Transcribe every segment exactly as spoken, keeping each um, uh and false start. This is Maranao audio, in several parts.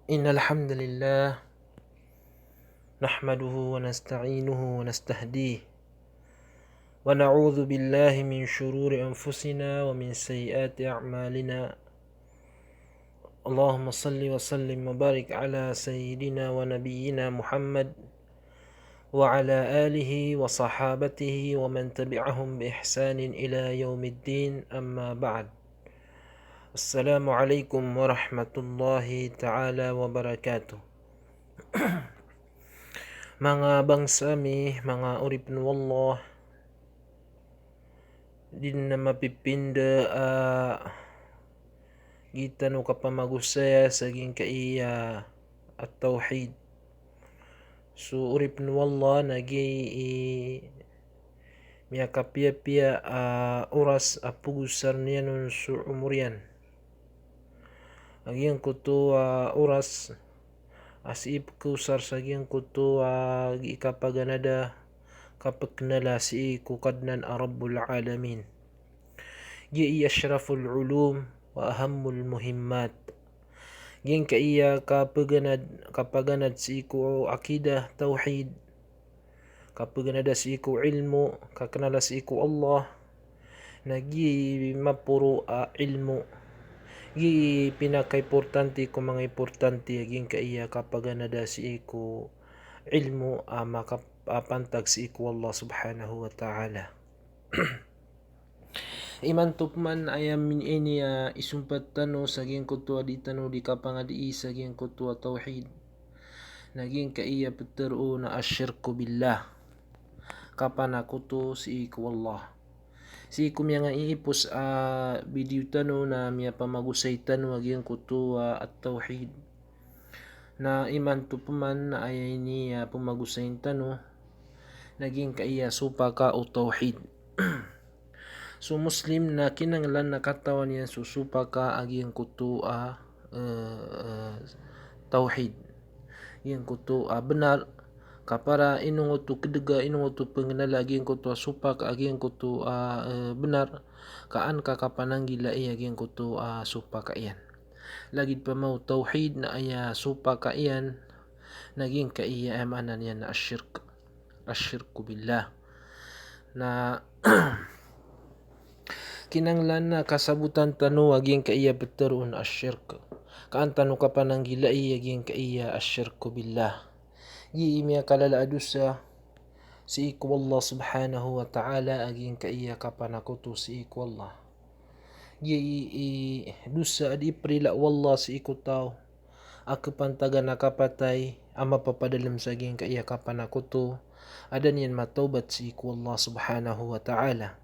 إن الحمد لله نحمده ونستعينه ونستهديه ونعوذ بالله من شرور أنفسنا ومن سيئات أعمالنا. اللهم صل وسلم وبارك على سيدنا ونبينا محمد وعلى آله وصحابته ومن تبعهم بإحسان إلى يوم الدين، أما بعد. السلام عليكم ورحمة الله تعالى وبركاته. Manga bangsa mi, manga oripn o Allah, di na mapipinda a gii tano kapamagosaya sa giyangkaiya a tawhid. So oripn o Allah na gii i miyakapiyapiya a oras a pagosarn iyan on so omor iyan. A giyangkoto a oras a sii pkhaosar sa giyangkoto a gii kapaganada, kapknala sii ko Kadnan a Rabbul Alamin. Gii i ashraful ulum wa ahammul muhimmat. Giyangkaiya kapaganad, kapaganad sii ko aqidah, tawhid, kapaganada sii ko ilmo, kaknala sii ko Allah, na gii maporo a ilmo. Gii pinakaimportante ko manga importante a giyangkaiya kapaganada sii ko ilmo a makap-, a pantag sii ko Allah Subhanahu wa Ta'ala. Imanto pman aya min-, ini a isompat tano sa giyangkoto a di tano di kapangadii sa giyangkoto a tawhid, na giyangkaiya ptharoon a ash-shirku billah, kapanakoto sii ko Allah. Sii ko miyangaiipos a video tano na miyapamagosay tano a giyangkoto a at-tawhid. Na imanto pman aya ini a pamagosayn tano na giyangkaiya sopaka o tawhid. So Muslim na kinanglan na katawan iyan so sopaka a giyangkoto a, eh, eh, tawhid. Giyangkoto a bnar, ka para inongoto kdga, inongoto pngnala a giyangkoto a sopaka a giyangkoto a, eh, bnar, ka an ka kapananggilai a giyangkoto a sopaka iyan. Lagid pman o tawhid na aya sopaka iyan na giyangkaiya, aya maana niyan na ash-shirk. Ash-shirku billah. Na kinanglan na kasabotan tano a giyangkaiya ptharoon a ash-shirk. Ka an tano kapananggilai a giyangkaiya ash-shirku billah. Gii i miyakalala a dosa sii ko Allah Subhanahu wa Ta'ala a giyangkaiya kapanakoto sii ko Allah. Gii i dosa a di iprila o Allah sii ko taw a kapantagan a kapatay a mapapadalm sa giyangkaiya kapanakoto a da niyan matawbat sii ko Allah Subhanahu wa Ta'ala.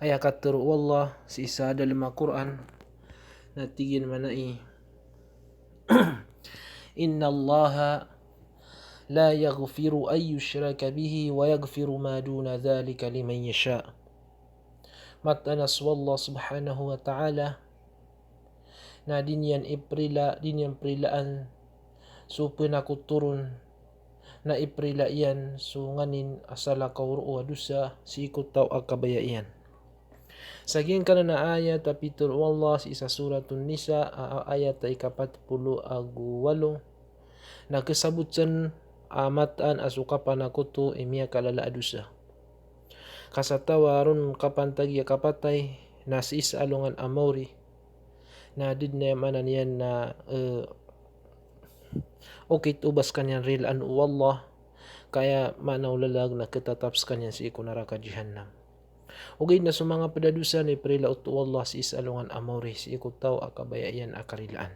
Aya katharo o Allah sii sa dalm a Qur'an na tig iyan mambo a, "Innallaha la yaghfiru an yushraka bihi wa yaghfiru ma duna dhalika liman yasha." Mataan a so Allah Subhanahu wa Ta'ala na di niyan iprila, di niyan prilaan so pnakoto ron na iprila iyan so nganin a salakaw roo a dosa sii ko taw a kabaya iyan. Sa giyangkanan a ayat a pitharo o Allah sii sa Suratun Nisa, a, a, ayat a ikapat polo ago walo, na kasabot san a mataan a so kapanakoto i miyakalala a dosa. Ka sa taw a ron kapantagi a kapatay na sii sa alongan a maori, na da dn, aya maana niyan na, eh, okit o ba skaniyan rilaan o Allah, ka aya maana o lalag na khatatap skaniyan sii ko naraka Jahannam. Ogaid na so manga pd a dosa na iprila oto o Allah sii sa alongan a maori sii ko taw a kabaya iyan a karilaan.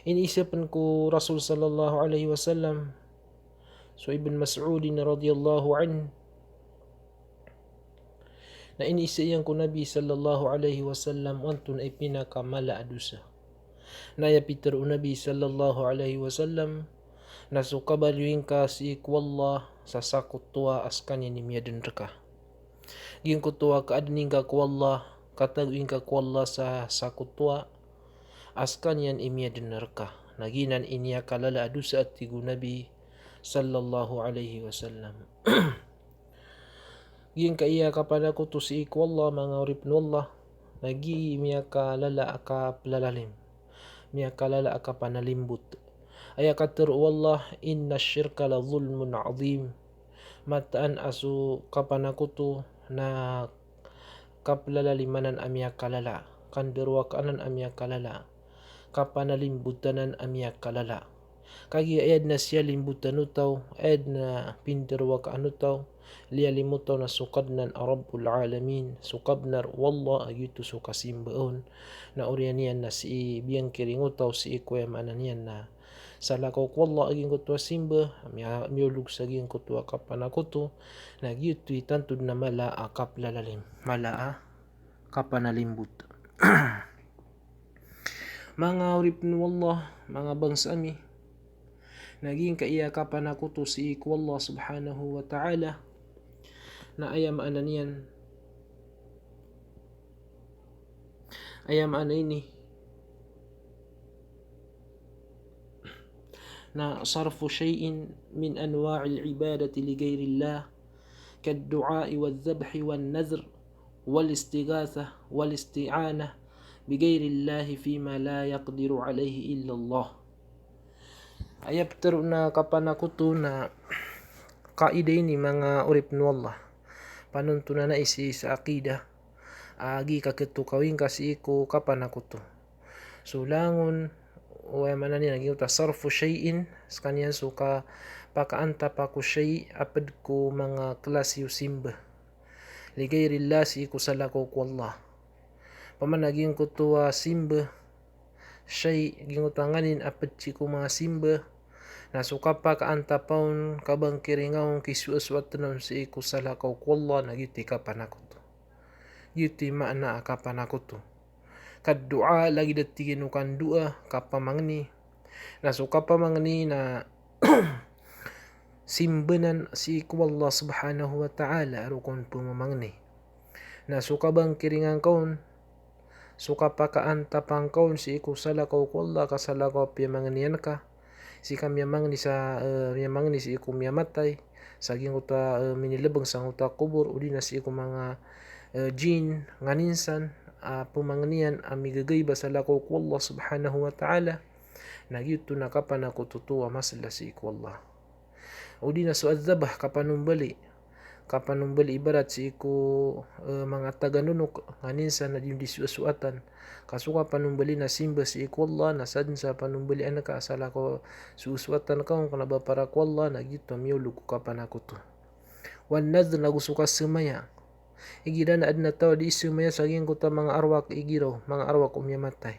Iniisa pn ko Rasul sallallahu alaihi wasallam, so Ibn Mas'udin radhiyallahu anhu, na iniisa iyan ko Nabi sallallahu alaihi wasallam o antonaa i pinakamala a dosa. Na aya pitharo o Nabi sallallahu alaihi wasallam na so kabaloy ngka sii ko Allah sa sakoto a skaniyan i miyadn rka. Giyangkoto a kaadn ingka ko Allah, katago ingka ko Allah sa sakoto a skaniyan i miyadn rka, na giyanan i miyakalala a dosa, a tig o Nabi sallallahu alaihi wasallam. Giyangkaiya kapanakoto sii ko Allah, manga oripn o Allah, na gii miyakalala a kaplalalim. miyakalala a kapanalimbot. Aya katharo o Allah, "Innash shirka la zulmun azim." Mataan a so kapanakoto na kaplalalim anan a miyakalala, kandarowaka anan a miyakalala, kapanalimbot anan a miyakalala. Kagiya aya dn a siyalimbotano taw, aya dn a pindarowakaano taw, liyalimo taw na so Kadnan a Rabbul Alamin, so kabnar o Allah a giyoto so kasimba on, na oriyan iyan na sii biyangkiringo taw sii ko aya maana niyan na salakaw ko Allah a giyangkoto a simba, miya-, miyaolog sa giyangkoto a kapanakoto, na giyoto i tanto dn a mala a kaplalalim, mala a kapanalimbot. Manga oripn o Allah, manga bangsa ami, na giyangkaya kapanakoto sii ko Allah subhanahu wa ta'ala, na aya maana niyan, aya maana ini, na sarfu shay'in min anwa'il ibadati li ghayrillah, kad du'a'i wadh dhabhi wan nadhr wal istighathah wal isti'anah bi ghayrillahi fima la yaqdiru alayhi illallah. Aya ptharoon a kapanakoto na kaida ini manga oripn o Allah. Panontonan ai sii sa aqidah a giya kakhatokawi ngka sii ko kapanakoto. So langon o aya maana niyan a giyangkoto a sarfu shay'in, skaniyan so kapakaantapa ko shay' a pd ko manga klasi o simba. Li ghayrillah, sii ko salakaw ko Allah. Opama na giyangkoto a simba, shay', giyangkoto a nganin a pd sii ko manga simba, na so kapakaantapa on, kabangkiringa on, kisoasoatn on sii ko salakaw ko Allah, na giyoto i kapanakoto. Giyoto i maana a kapanakoto. Kad du'a, lagid a tig iyan o kandoa, kapamangni. Na so kapamangni na simba nan sii ko Allah subhanahu wa ta'ala a roo kon pmamangni. Na so kabangkiringa ngka on, so kapakaantapa ngka on sii ko salakaw ko Allah, ka salakaw a piyamangnian ka, sii ka miyamangni sa, eh, miyamangni sii ko miyamatay, sa giyangkoto a, eh, minilbng sangkoto a kobor, odi na sii ko manga, eh, jinn, nganin san, a pmangnian a migagayb a salakaw ko Allah subhanahu wa ta'ala, na giyoto na kapanakoto oto a masla sii ko Allah. Odi na so adh-dhabh, kapanombali. Kapanombali ibarat sii ko, eh, manga taga nonok, nganin san na di on di soasoatan. Ka so kapanombali na simba sii ko Allah, na sadn sa panombalian ka a salakaw, soasoatan ka on, kna ba para ko Allah, na giyoto a miyaolog ko kapanakoto. Wan nadhr, nago so kasamaya. Igira na adn a taw a dii samaya sa giyangkoto a manga arwah igiraw, manga arwah o miyamatay,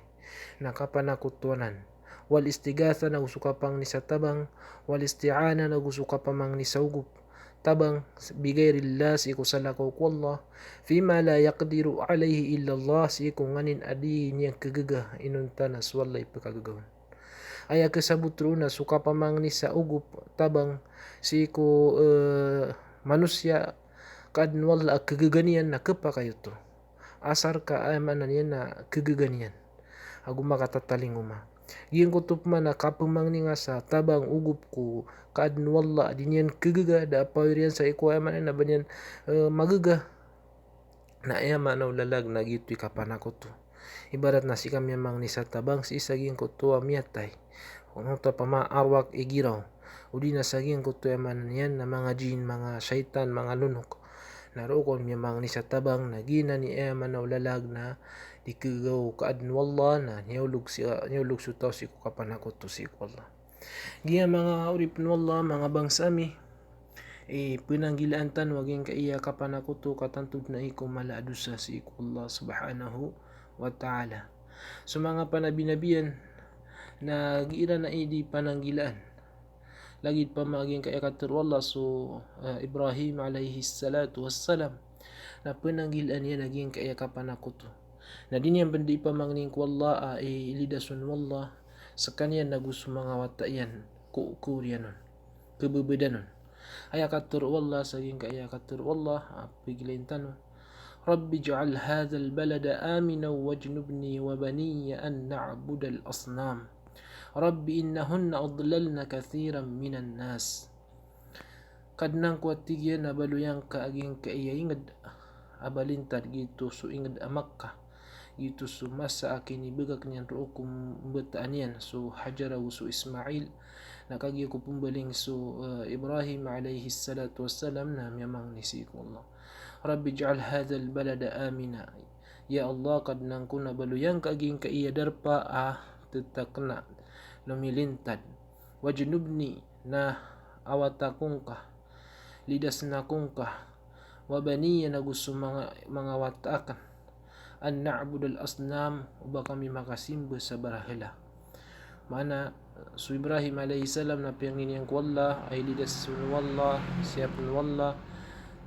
na kapanakoto anan. Wal istighathah, nago so kapamangni sa tabang. Wal isti'anah, nago so kapamangni sa ogop, tabang, bi ghayrillah, sii ko salakaw ko Allah. Fima la yaqdiru alayhi illallah, sii ko nganin a dii niyan khagaga inonta na so Allah i pkhagaga on. Aya kasabot roo na so kapamangni sa ogop, tabang, sii ko, eh, manosiya, ka adn o Allah a khagaga niyan na khapakay oto. Asar ka aya maana niyan na khagaga niyan ago makatatalingoma. Giyangkoto pman a kapamangni nga sa tabang, ogop ko ka adn o Allah a di niyan khagaga, da a pawir iyan sii ko aya maana niyan na ba niyan, eh, magaga. Na aya maana o lalag na giyoto i kapanakoto. Ibarat na sii ka miyamangni sa tabang sii sa giyangkoto a miyatay. Oto opama arwah igiraw. Odi na sa giyangkoto aya maana niyan na manga jinn, manga shaytan, manga nonok. Na roo kon miyamangni sa tabang, na giyanan i aya maana o lalag na di khagaga o ka adn o Allah, na niyaolog si, niyaolog so taw sii ko kapanakoto sii ko Allah. Giya manga oripn o Allah, manga bangsa ami, eh, pnanggilaan tano a giyangkaya kapanakoto ka tanto dn ai ko mala a dosa sii ko Allah subhanahu wa ta'ala. So manga panabinabian na giya iran ai di pananggilaan. Lagid pman a giyangkaya katharo o Allah so, eh, Ibrahim alayhis salatu wassalam, na pnanggilaan iyan a giyangkaya kapanakoto. Na di niyan pn di pamangnin ko Allah a, eh, ilidas on o Allah skaniyan nago so manga wata iyan ko, ko oriyan on, khababadan on. Aya katharo o Allah sa giyangkaya katharo o Allah a pgilain tano: Rabbij'al hadhal balada aminan wajnubni wa baniyya an na'budal asnam. Rabbi innahunna adlalna kathiran minan nas. Kadnan ko, a tig iyan, a baloy angka a giyangkaya ingd a balintad, giyoto so ingd a Makkah. Giyoto so masa a kinibagak niyan roo ko mbata niyan so Hajar ago so Ismail. Na kagiya ko pembaling so, eh, Ibrahim alayhis salatu wassalam na miyamangni sii ko Allah. Rabbij'al hadhal balada amina. Ya Allah, Kadnan ko, na baloy angka giyangkaiya darpa a tetakna, lomilintad. Wajnubni, na awat ako ngka, lidas ako ngka, wa baniya, nago so manga, manga wata aken, an na'budal asnam, o ba kami makasimba sa barahala. Maana, so Ibrahim alayhis salam na piyangni niyan ko Allah, a ilidas on o Allah, siyapen o Allah,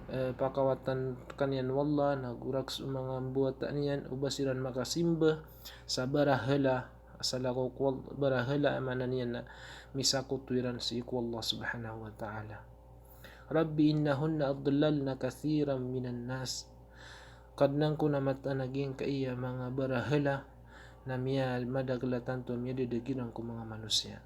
eh, pakawatan ka niyan o Allah, na gorak so manga mbawata niyan, o ba siran makasimba sa barahala, salakaw ko Allah, barahala a maana niyan na misakoto iran sii ko Allah subhanahu wa ta'ala. Rabbi innahunna adlalna kathiran minan nas. Kadnan ko, na mataan a giyangkaiya manga barahala na miyamadakel a tanto a miyadadag iran ko manga manosiya.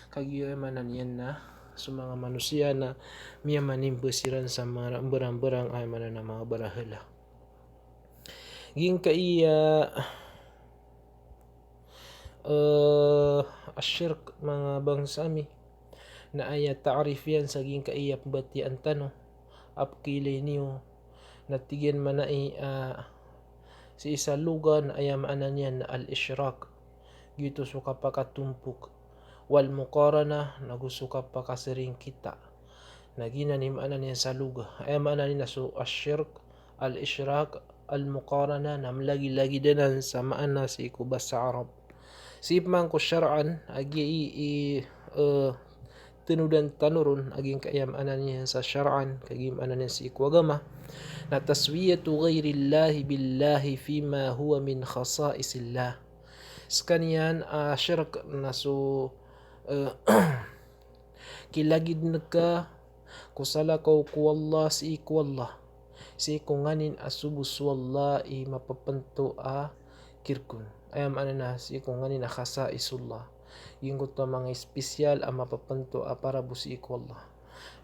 Kagiya aya maana niyan na so manga manosiya na miyamanimba siran sa manga mbarang-mbarang a aya maana na manga barahala. Giyangkaiya, eh, ashirk, manga bangsa mi, na aya ta'rif iyan sa giyangkaiya pembatiyaan tano a pekiilay niyo, na tig iyan maana i, ah, sii sa loga na aya maana niyan na al-ishrak. Giyoto so kapakatompok. Wal muqaranah, nago so kapakaseringkita. Na giyanan i maana niyan sa loga. Aya maana niyan na so ashirk, al-ishrak, al-muqaranah, na melagilagid anan sa maana sii ko basa Arab. Sii pman ko shar'an, a giya i, i, eh, tenodan tano ron, a giyangkaiya maana niyan sa shar'an, kagiya maana niyan sii ko agama, na taswiyatu ghayrillahi billahi fima huwa min khasaisillah. Sekaniyan a shirk na so, eh, kilagidn ka ko salakaw ko Allah sii ko Allah, sii ko nganin a sobo so Allah i mapepento a kirkon. Aya maana na sii ko nganin a khasaisullah. Giyangkoto a manga special a mapepento a parabo sii ko Allah.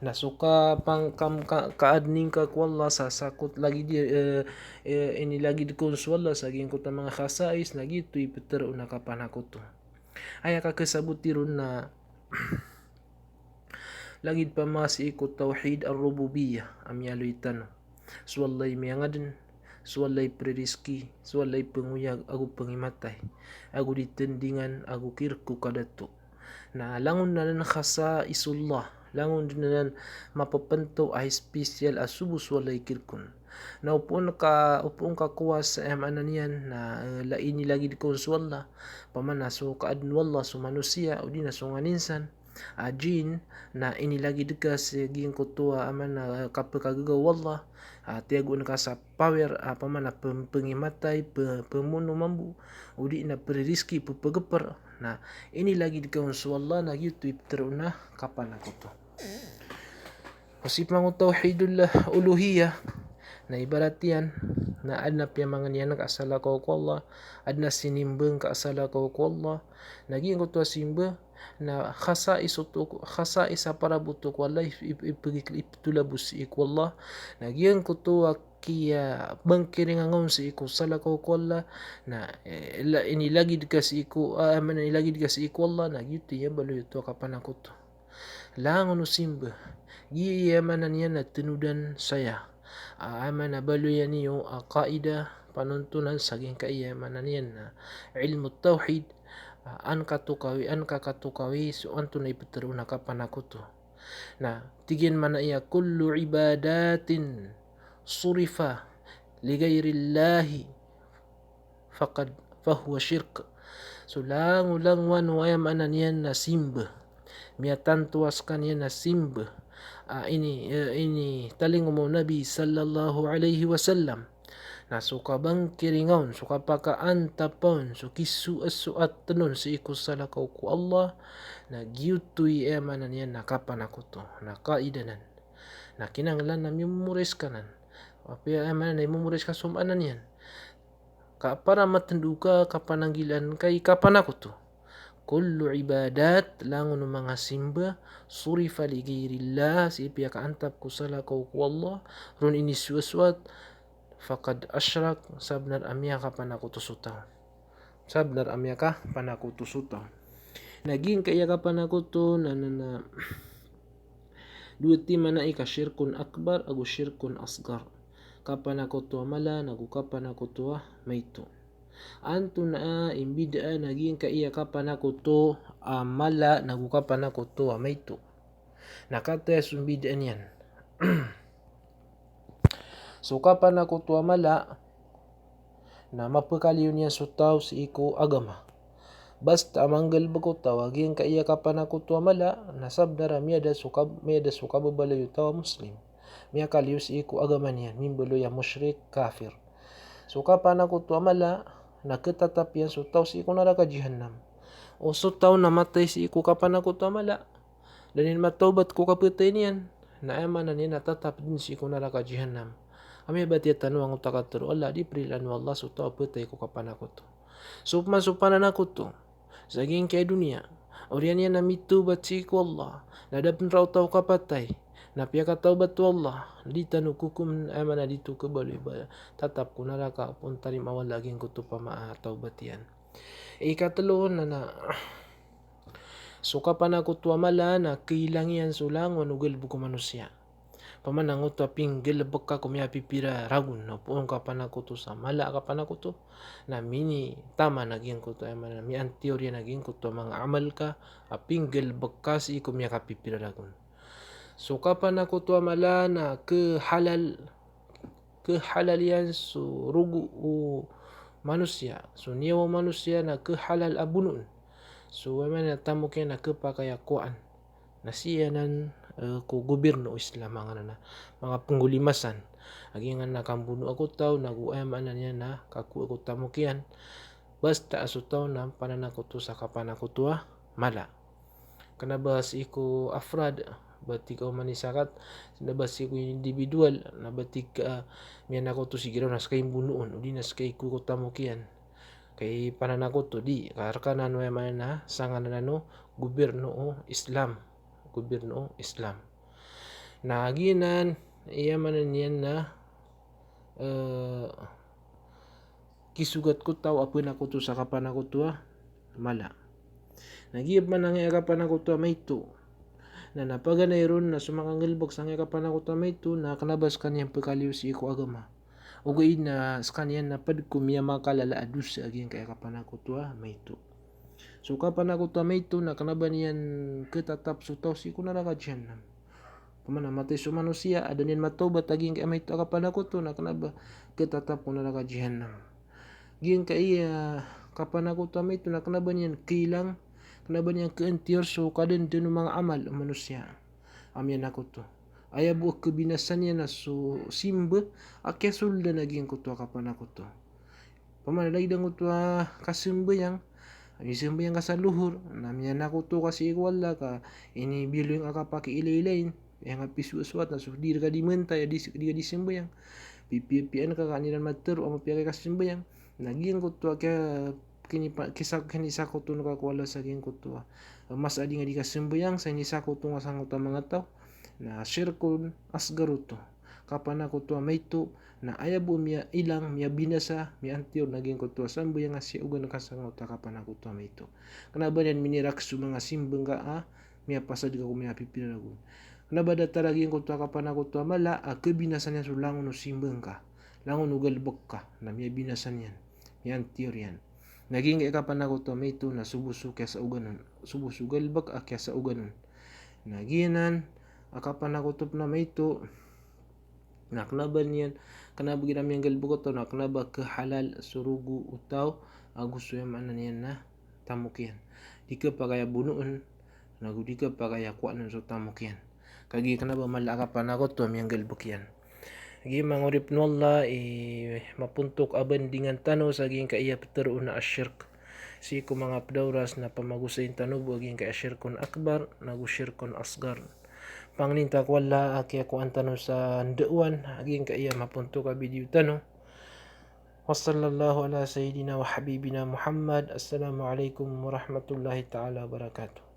Na so kapang-, kam-, ka-, kaadn ingka ko Allah sa sakot lagid, eh, eh, inilagid kon so Allah sa giyangkoto a manga khasais, na giyoto i petero on a kapanakoto. Aya kakesaboti ron na lagid pman sii ko tawhid ar-rububiyyah a miyaaloy tano. So Allah i miyangadn, so Allah i pririski, so Allah i pengoyag ago pengimatay, ago di tendingan ago kirk ko kadato. Na langon anan khasaisullah, langon den anan mapepento a special a sobo so Allah i kirkon. Na opama ka, opama ka kowa sa, eh, maana niyan na, eh, la inilagid kon so Allah, opama na so kaadn o Allah so manosiya, odi na so nganin san a jin, na inilagid ka sa giyangkoto a, a maana, eh, kapekagaga o Allah, a tiyagoan ka sa power, a opama na pem-, pengimatay, pe-, pemono mambo, odi na pririski, pepegeper. Na inilagid ka on so Allah, na giyoto i petero on a kapanakoto. Sii pman ko tawhidul uluhiyyah, na ibarat iyan na aden a piyamangnin ka a salakaw ko Allah, aden a sinimba ngka a salakaw ko Allah, na giyangkoto a simba na khasais oto, khasais a parabo oto ko Allah i, i, i, ipetolabos sii ko Allah. Na giyangkoto a kiyabangkiringan on sii ko salakaw ko Allah, na, eh, la-, inilagid ka sii ko, ah, maana inilagid ka sii ko Allah, na giyoto i baloy oto a kapanakoto. Langon o simba. Giya aya maana niyan na tenodan saya. Ah, aya maana baloyan iyo a qaida, panontonan sa giyangkaiya maana niyan na ilmu tawhid. Ah, an katokawi, an kakatokawi, so antonaa i petero on a kapanakoto. Na tig iyan maana iya, kullu ibadatin surifa li ghayrillahi faqad, fahuwa shirk. So langolangowan o aya maana niyan na simba, miyatanto a sekaniyan na simba a ini, eh, initalingoma o Nabi sallallahu alaihi wasallam, na so kabangkiringan on, so kapakaantapan on, so kisoasoatn on sii ko salakaw ko Allah, na giyoto i aya maana niyan na kapanakoto, na qaida anan. Na kinanglan na mimemorize ka anan. Apiya aya maana na i-memorize ka so maana niyan. Ka para matendo ka, kapananggilaan ka i kapanakoto. Kullu ibadat, langon o manga simba, surifa li ghayrillah, sii piyakaantap ko salakaw ko Allah, ron inisoasoat, faqad ashrak, sabnar a miyakapanakoto so taw. Sabnar a miyakapanakoto so taw. Na giyangkaya kapanakoto na, na, na, dowa timan ai ka shirkun akbar ago shirkun asghar. Kapanakoto a mala nago kapanakoto a maito. Antonaa i mbidaan a giyangkaya kapanakoto a mala nago kapanakoto a maito? Na katii so mbidaan iyan. So kapanakoto a mala na mapakaliyo niyan so taw sii ko agama. Basta a manggalbk o taw a giyangkaya kapanakoto a mala, na sabnar a miyada so kab-, miyada so kababaloy o taw a Muslim. Miyakaliyo sii ko agama niyan, mimbaloy a mushrik, kafir. So kapanakoto a mala na khatatap iyan so taw sii ko naraka jahannam. O so taw na matay sii ko kapanakoto a mala, da niyan matawbat ko kapatay niyan, na aya maana niyan na tatap dn sii ko naraka jahannam. Aya miyabatiya tano angkoto a katharo o Allah, di prilaan o Allah so taw a patay ko kapanakoto. So pman so pananakoto sa giyangkai a doniya, oriyan iyan na mitawbat sii ko Allah, na da pn roo taw kapatay, na piyakatawbat o Allah, di tano kokom, aya maana di to kabaloy ba tatap ko naraka, pn tarimaa o Allah giyangkoto pama-, a, tawbat iyan. Ikatlo na, na so kapanakoto a mala na khailang iyan so langon o galbk o manosiya. Pman angkoto a pinggalbk ka ko miyapipira ragon, na opama ka kapanakoto sa mala a kapanakoto, na minitaman a giyangkoto, aya maana, miyantiyor iyan a giyangkoto a manga amal ka a pinggalbk ka sii ko miyakapipira ragon. So kapanakoto a mala na khahalal, khahalal iyan so rogo o manosiya, so niyawa o manosiya na khahalal a bonoon. So, aya maana, tamok iyan na khapakay a kowaan. Na sii anan, eh, ko gobyerno o Islam, manga na, manga penggolimasan. A giyanan na kambonoa ko taw, nago aya maana niyan na kakowa ko tamok iyan. Basta a so taw na pananakoto sa kapanakoto a mala. Kna ba sii ko afrad, ba tig a oman i sakat, na ba sii ko individual, na ba tig a, ah, miyanakoto si giraw na ska i mbonoon, odi na ska i kowa ko tamok iyan. Ka i pananakoto di, ka rk anan o, aya maana, sangan anan o gobyerno o Islam. Gobyerno o Islam. Na giyanan, aya maana niyan na, eh, kisogat ko taw a panakoto sa kapanakoto a mala. Na giya pman angkaya kapanakoto a maito. Na, na paganay ron na so makanggalbk sangkaya kapanakoto a maito, na kna ba skaniyan pkaliyo sii ko agama. Ogaid na skaniyan na pd ko miyamakalala a dosa a giyangkaya kapanakoto a maito. So kapanakoto a maito na kna ba niyan khatatap so taw sii ko naraka jahannam. Pman a matay so manosiya a da niyan matawbat a giyangkaya maito a kapanakoto na kna ba khatatap ko naraka jahannam. Giyangkaya kapanakoto a maito na kna ba niyan khailang, kna ba niyan khaantiyor so kadndn o manga amal o manosiya a miyanakoto. Aya bo a khabinasa niyan na so simba a kiyasoldan a giyangkoto a kapanakoto. Pman a lagid angkoto a kasambayang, misambayang ka sa lohor, na miyanakoto ka sii ko Allah ka inibiyaloy ngka a kapakiilaylayin, aya ngka pisowasowat na so di rka di mantay a di, di ka di sambayang. Pipiyapiyaan ka ka an iran matero a mapiya ka kasambayang. Na giyangkoto a kiya, kinipa-, kisa-, kinisakoto ngka ko Allah sa giyangkoto a masa a di ngka di kasambayang, sa inisakoto ngka sangkoto a manga taw. Na shirkun asghar oto. Kapanakoto a maito, na aya bo miyailang, miyabinasa, miyantiyor na giyangkoto a sambayang a siyaogan ka sangkoto a kapanakoto a maito. Kna ba niyan minirak so manga simba ngka a miyapasad ka ko miyapipira ragon. Kna ba datar a giyangkoto a kapanakoto a mala a khabinasa niyan so langon o simba ngka, langon o galbk ka, na miyabinasa niyan, miyantiyor iyan. Na giyangkaya kapanakoto a maito na so bo so kiyasaogan on, so bo so galbk a kiyasaogan on. Na giyanan a kapanakoto pn a maito, na kna ba niyan, kna ba giya miyanggalbk o taw, na kna ba khahalal so rogo o taw, ago so, aya maana niyan na, tamok iyan. Di khapakay a bonoon, nago di khapakay a kowaan on so tamok iyan. Kagiya kna ba mala a kapanakoto a miyanggalbk iyan. Kagiya manga oripn o Allah, i mapontok a bandingan tano sa giyangkaya ptharoon a ashirk. Sii ko manga pd a oras na pamagosayin tano bo a giyangkaya shirkun akbar, nago shirkun asghar. Pangnin ta ko Allah a kiyakowaan tano sa ndaowan a giyangkaya mapontok a video tano. Wa sallallahu ala sayyidina wa habibina Muhammad. Assalamu alaikum warahmatullahi ta'ala wabarakatuh.